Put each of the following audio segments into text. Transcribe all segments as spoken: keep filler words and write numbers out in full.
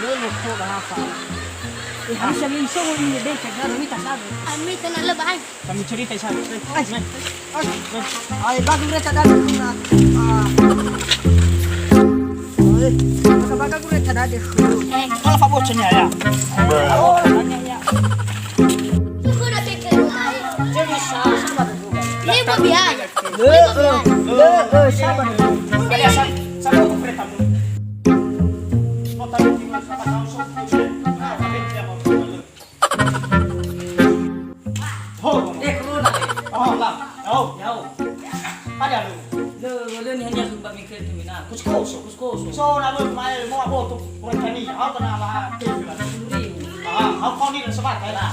Lö loko ba hafa. Eh, harusnya lagi songong ini, Bang, kayak gini, minta sabar. Ami tenang le, Bang. Kami cerita, Isa. Eh, eh, eh. Ai, bagus, Reta, dah, dah. Ah. Eh, bagus, bagus, Reta, dah, dah. Eh. Kalau Pak Bocor ya, ya. Oh, banyak, ya. Aku udah pikir rumah, ya. Jadi, sa-, sabar dulu. Ini mau biar. Lö, lö, lö, lö, sabar. Ada sa-, sabar aku kereta dulu. Kota ini tinggal sama kau, so, so, so. Nah, tapi dia mau tinggal. Ho. Eh, corona, eh. Oh, lah. Yao. Yao. Ada lu. Lö, lö, ni hanya sumpah mikir terminal. Kuskoso. Kuskoso. So, na lu mai mo aboto. Orang tani. Aku kena lah. Duri. Ah, aku kau ni sebab lah.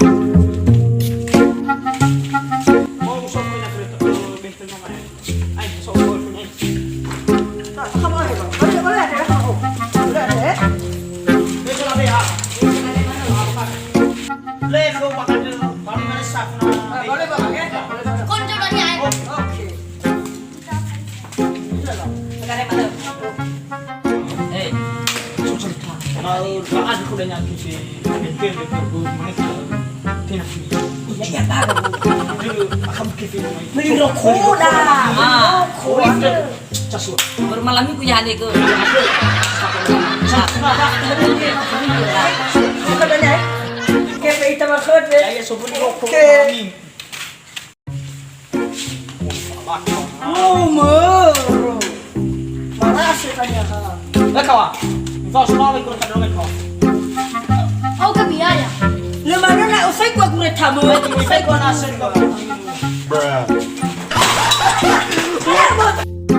Mau usah punya kereta. Betul nama. Ai, so, so, so, ai. Nah, kamu ada, Bang? Boleh, boleh ada, ya? Oh, boleh ada, ya? Ini sudah ada, ya? Le, kalau makan dulu, baru mana sah, nah. Nah, boleh, Bang, ya? Boleh, Bang. Konco dari ai. Oke. Oke. Sudah lah. Sekarang mana? Eh, susah. Kalau doa aku udah nyakit sih. Mikir, mikir, mikir. Beli rokok dah. Ah. Rokok. Bermalam minggu ya, Nek. Bukan banyak, eh? Kayak kita makan, eh? Ya, ya, so beli rokok. Oke. Malam minggu. Oh, mero. Marase tanya ha. Eh, kawan. Info semua, weh, kurang ada, kawan. Oh, ke biaya. Le mana nak usai gua kurang tamu. Usai gua nasi, kawan. Bruh.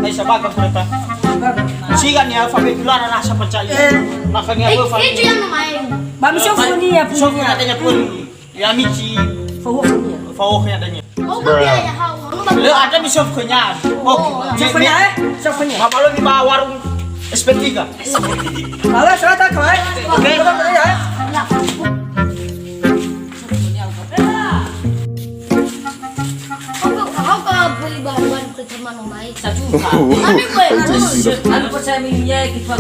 Eh, siapa kau kurang tamu? Sigan ya, alfabet dulu, ada rasa percaya. Eh. Makanya eh, gua itu yang main. Bang Sofoni ya, Sofoni punya. Adanya pun. Ya, mici. Fauokhönia. Fauokhönia dania. Oh, bruh. Iya, ya, hau. Lö ada mi sof khönia. Oh, oh, sof khönia, eh? Sof khönia. Mabalo ni ba warung S P tiga. Halo, salah tak, eh? Oke. Salah tak, ya? Lah. Aku, aku beli bahan-bahan pertemanan baik. Satu. Ada gue. Anu percaya minyak kita.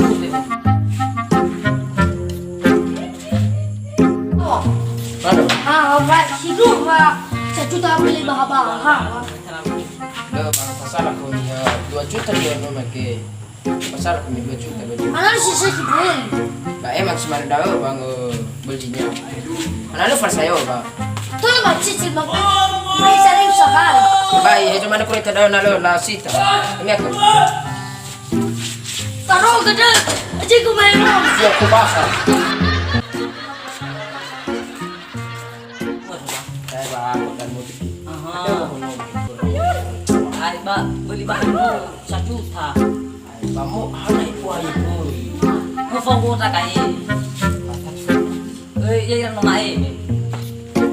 Oh. Mano? Ah, Pak, sidua, Pak. Sajuta beli baha-baha. Lö, Bang, pasala ko niha dua juta dia no make. Pasala ko dua juta, dua juta. Ana lu sisa kibun. Ba emang si manu da'ö, Bang, eh, belinya. Ana lu percaya, Bang. Tuh, Bang, cicil, Bang. Bisa diusahakan. Baik, ya, cuma aku itu da'ö na lö, la sita. Ini aku. Taruh gede, aja gue main dong. Ya, aku pasang. Saya bahan dan mudik. Aha. Ada mau ngomong. Ari ba, beli bahan dulu sajuta. Ari ba mo hana ibu ayu boy. Mau foto tak kae? Eh, ya yang nama eh.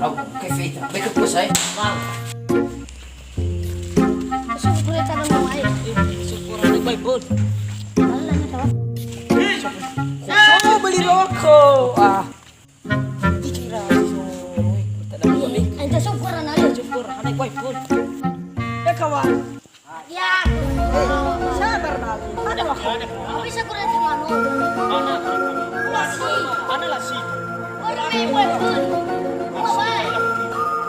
Aku ke fita, betul ku saya. Wow. Masuk boleh tanam nama eh. Syukur ada baik pun. Lalu nanya tahu. Kok beli rokok? Ah. Dikira so, tak ada apa ni. Ente syukur anak lu. Syukur, anak gue pun. Eh, kawan. Ya. Eh, sabar, Bang. Ada waktu. Tapi syukur aja sama lu. Mana? Lasi. Mana lasi? Orang main gue pun. Mau baik.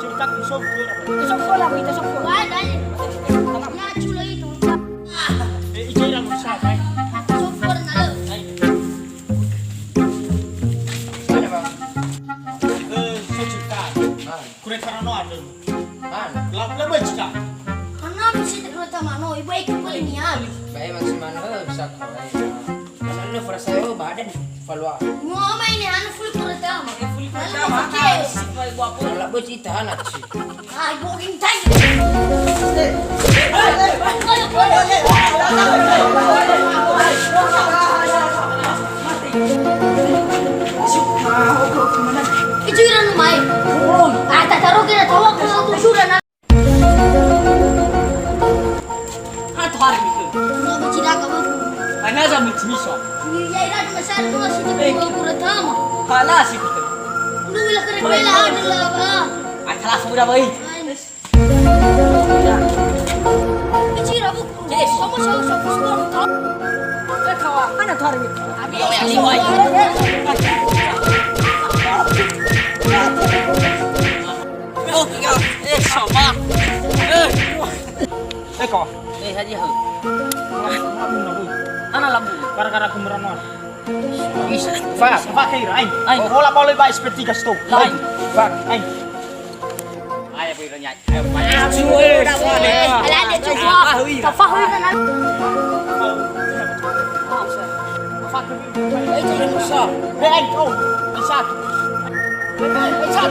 Cerita ku syukur. Syukur lah, kita syukur. Baik aja. Ya, culo itu. Eh, ije lah, Musa, baik. Syukur anak lu. Baik. Mana, Bang? Eh, so cerita. Ah. Kureta mano ada. Mana? La, la baca. Karena bisa cerita mano, ibu ikut paling niat. Baik, maksimal, eh, bisa kau, eh. Karena lu perasa, oh, badan, palua. Mau main ini, anu, full kureta. Full kureta, mana? Oke. Baik, gua pun. Kalau baca, tahan, sih. Itu ira numai. Ah, tak taruh kira tahu aku satu sudah na. Hari itu. Mau bercinta kamu. Mana za mutimiso? Iya, ira ada masalah tu masih di gua gua tama. Hala sih kita. Lu wila kere wila ada lah, Pak. Atala sudah baik. Bicara, Bu. Yes. Kamu selalu fokus, Bu. Kawan, mana tuh hari ini? Abi, abi, abi. Oh, ya. Eh, sama. Eh. Eh, kawan. Eh, haji, hau. Hana labu. Gara-gara aku merana. Bisa. Fa, fa, kaira, aing. Aing. Oh, hola boleh ba S P tiga stop. Aing. Fa, aing. Ayo, Bu, nyai. Ayo, Pak. Ayo, Bu. Ala, ala, coba. Tafahui kan? Eh, aing, oh. Bisa. Bisa.